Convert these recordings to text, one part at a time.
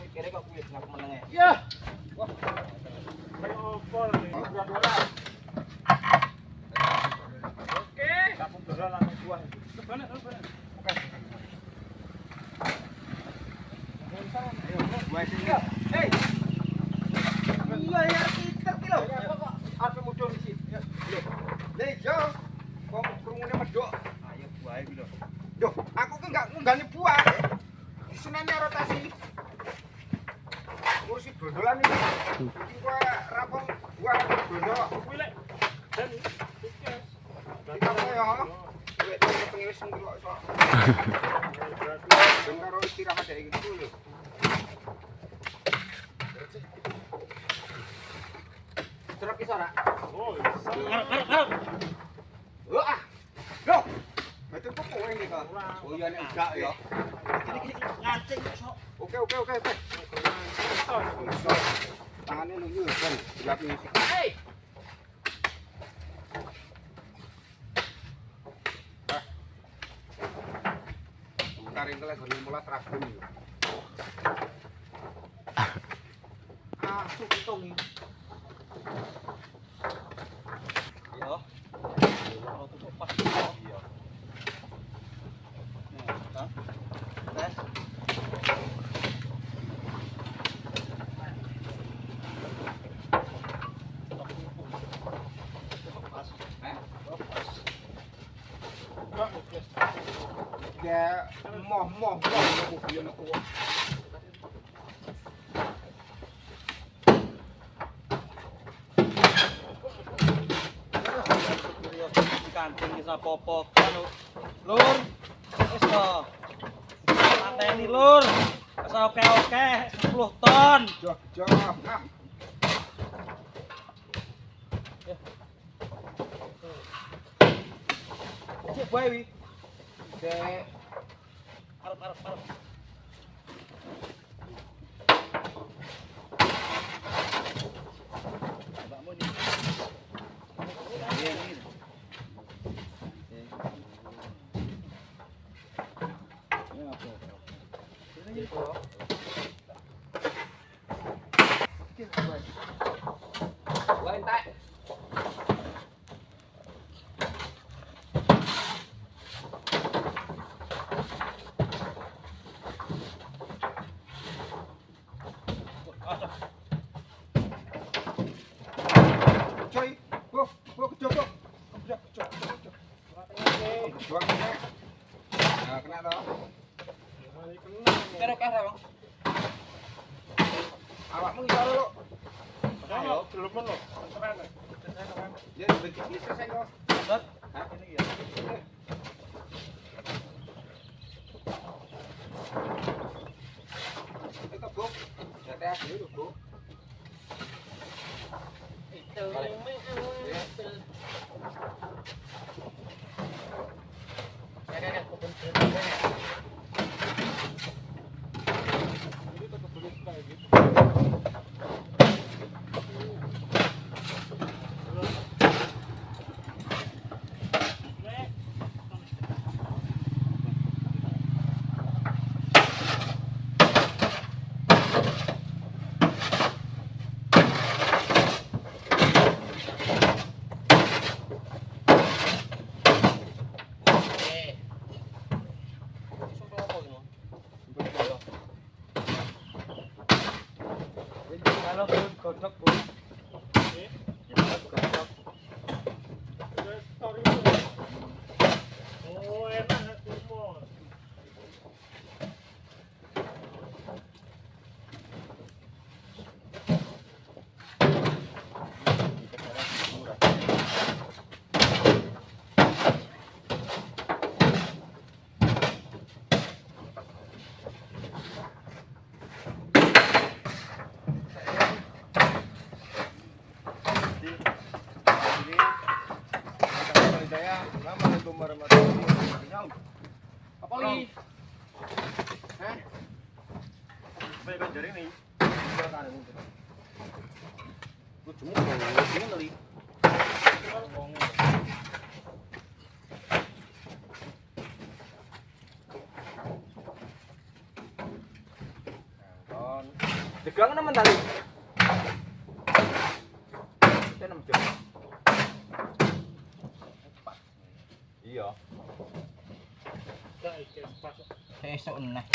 Kira kok kuwi aku menenge. Ya. Wah. Oke. Kampung beneran langsung buah. Kebalik, kebalik. Oke. Ayo, buah sini. Hei. Iya ya pinter ki lho. Kok arep mudhun iki. Lho. Lha iya. Kok krungune medhok. Ayo buahe iki lho. Duh, aku ki enggak ngunggani buah. Diseneni rotasi. Ngurusi bondolan iki. Iki kowe rapong buah bondol. Kuwi lek dan sukses. Iki apa ya? Kowe pengen wis ndelok sok. Ben karo istirahat dek iki lho. Truk iso ora? Oh, iso. Arep. Wah. Loh. Betul kok kowe iki kok. Oh iya nek enggak ya. Iki ngancing kok sok. Oke oke oke oke. Iso. Tangane nunggu ben dilap musik. Hei. Bentar ini lagi 15 ragam yo. Ah, su pitung iki. Yo. Kalau tutup pas. Iya. Nih, tes. Ya moh moh moh aku biyen metu. Kancing wis apa-apa kan lur. Wis to. Mateni lur. Wis oke-oke 10 ton. Joh joh. Ah. Cek bae wi. Dek. Arep arep arep. Mbakmu ini. Ini. Ini apa? Ini apa? Buah entek. Coy, go, go kejo, go. Kejo, kejo, kejo. Buang kena. Nah, kena toh. Kira kira Bang. Awakmu iso lho. Ayo, belum lho. Ya, iki selesai kok. Sot. Hah? Ini ya. Itu, Bu. Jatah dulu, Bu. Itu. Ya. Ya, ini tetap boleh kayak gitu. Kalau godok, Bu. Godok. Oh, enak aku mau. Apa li? Hah? Lucumu kok li. Degang nemen tali. 6 jam. Iya. Sesuk neh.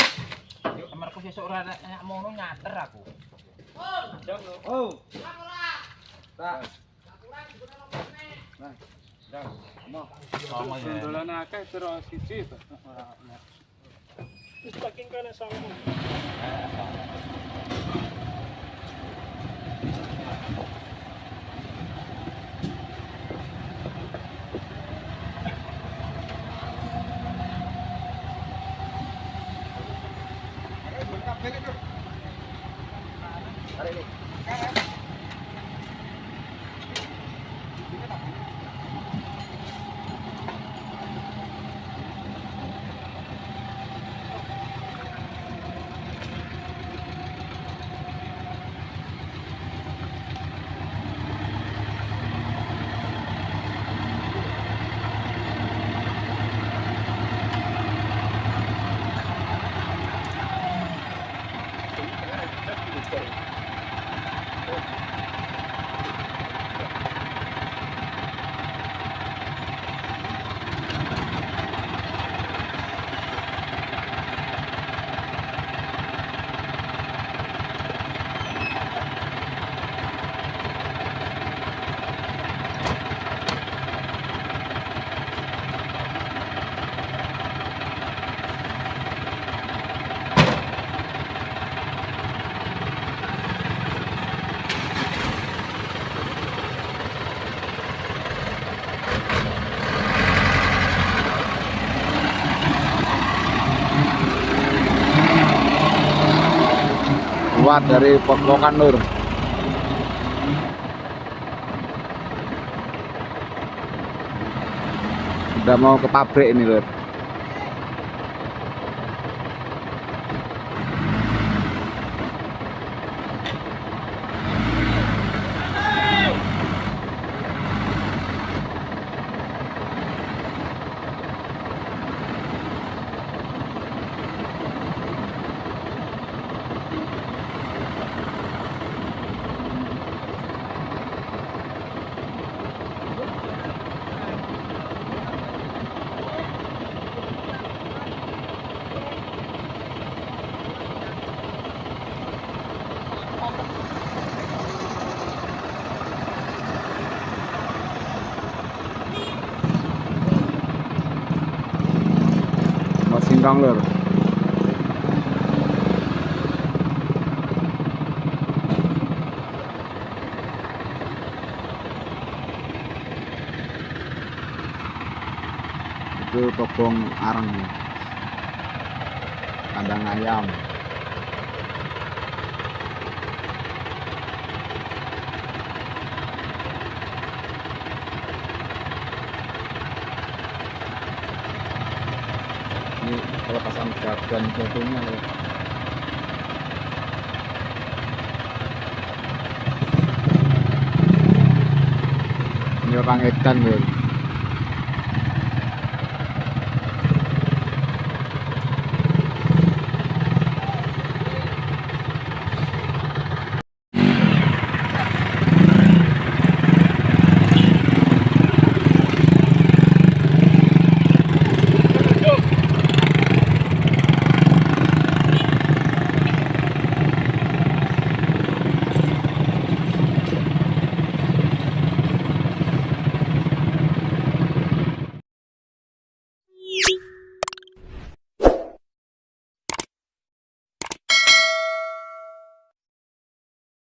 Amarku sesuk ora nek mono nyater aku. Oh. Tak. Sama ya. Dolan akeh piro siji to. Wis packing kene songo. Keluar dari Poklokan Lur. Udah mau ke pabrik ini Lur. Singkong Lur. Itu tobong areng, kandang ayam. Ini pelepasan gaban jantungnya ya. Ini orang edan ya.